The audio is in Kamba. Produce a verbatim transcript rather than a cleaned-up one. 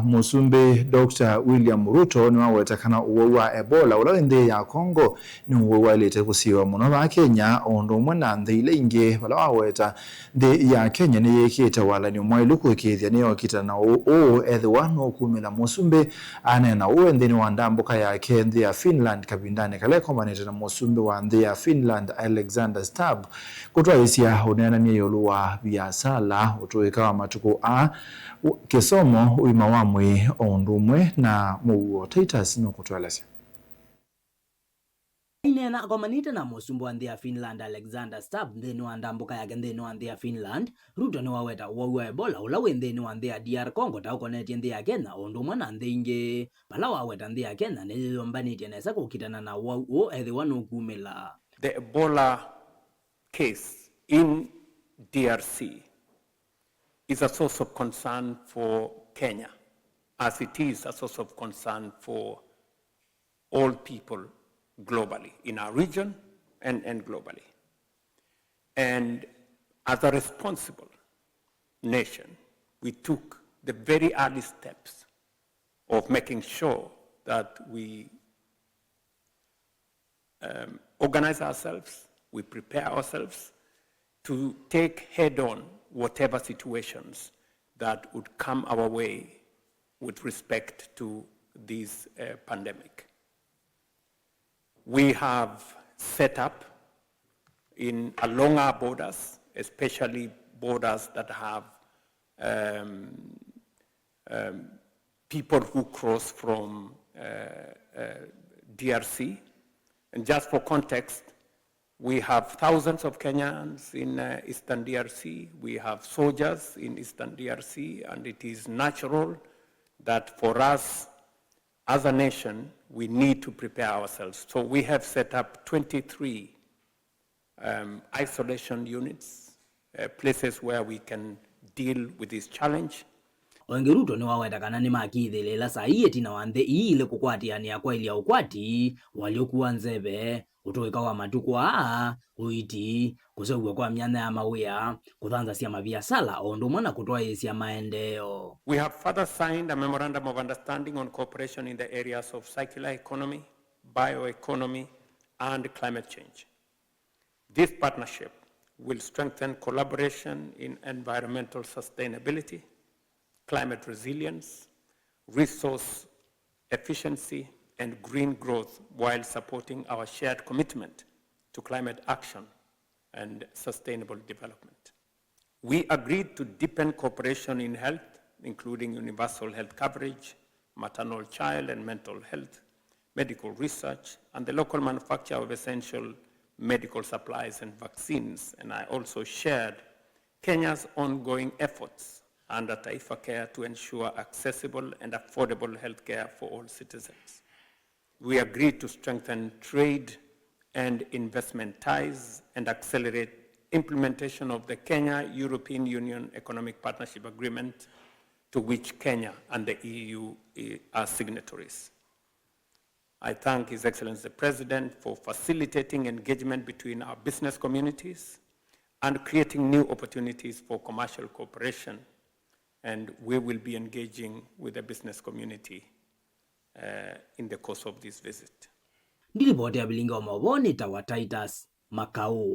Mũsumbĩ Doctor William Ruto nĩwaweta kana ũwau wa Ebola ũla wĩ nthĩ ya Congo nĩ ũwau waĩlĩte kũsiĩĩwa mũno vaa Kenya, o ũndũ ũmwe na nthĩ ila ingĩ, vala waweta nthĩ ya Kenya nĩyĩkĩte walany'o mwaĩlu kũĩkĩĩthya nĩyokitana na ũwau ũũ ethĩwa nũkumĩla. Mũsumbĩ aneena ũũ e nthĩnĩ wa ndambũka yake nthĩ ya Finland kavindanĩ kala ĩkombanĩte na mũsumbĩ wa nthĩ ya Finland Alexander Stubb kũtwaĩĩsya ũneenany'a ĩũlũ wa viasala, ũtũĩka wa matukũ aa, kĩsomo, ũima wa mwĩĩ, o ũndũ ũmwe na mũuo. Titus nũkũtũelesya. Aineena akomanĩte na mũsumbĩ wa nthĩ ya Finland Alexander Stubb nthĩnĩ wa ndambũka yake nthĩnĩ wa nthĩ ya Finland, Ruto nĩwaweta ũwau wa Ebola ũla wĩ nthĩnĩ wa nthĩ ya D R Congo ta ũkonetye nthĩ ya Kenya o ũndũ ũmwe na nthĩ ingĩ, vala waweta nthĩ ya Kenya nĩyĩyũmbanĩtye nesa kũkitana na ũwau ũũ ethĩwa nũkumĩla. The Ebola case in D R C is a source of concern for Kenya, as it is a source of concern for all people globally, in our region and, and globally. And as a responsible nation, we took the very early steps of making sure that we um, organize ourselves, we prepare ourselves to take head on whatever situations that would come our way with respect to this uh, pandemic. We have set up in along our borders, especially borders that have um, um, people who cross from uh, uh, D R C. And just for context, we have thousands of Kenyans in uh, eastern D R C. We have soldiers in eastern D R C, and it is natural that for us as a nation, we need to prepare ourselves. So we have set up twenty-three um, isolation units, uh, places where we can deal with this challenge. O ĩngĩ, Ruto nĩwaweta kana nĩmakĩĩthĩle ĩla saa ii ĩtina wa nthĩ ii ilĩ kũkwatĩanĩa kwaĩlya ũkwati, ũalyũku wa nzeve, ũtũĩka wa matukũ aa, ũiiti, kũseũvw'a kwa myanya ya mawĩa, kũthanthasya maviasala, o ũndũ ũmwe na kũtwaĩĩsya maendeeo. We have further signed a memorandum of understanding on cooperation in the areas of circular economy, bioeconomy, and climate change. This partnership will strengthen collaboration in environmental sustainability, climate resilience, resource efficiency, and green growth while supporting our shared commitment to climate action and sustainable development. We agreed to deepen cooperation in health, including universal health coverage, maternal, child, and mental health, medical research, and the local manufacture of essential medical supplies and vaccines. And I also shared Kenya's ongoing efforts under Taifa Care to ensure accessible and affordable healthcare for all citizens. We agreed to strengthen trade and investment ties and accelerate implementation of the Kenya European Union Economic Partnership Agreement, to which Kenya and the E U are signatories. I thank His Excellency the President for facilitating engagement between our business communities and creating new opportunities for commercial cooperation, and we will be engaging with the business community uh, in the course of this visit. Ndilivoti ya vilingi wa maũvoo nĩ ta wa Titus Makau.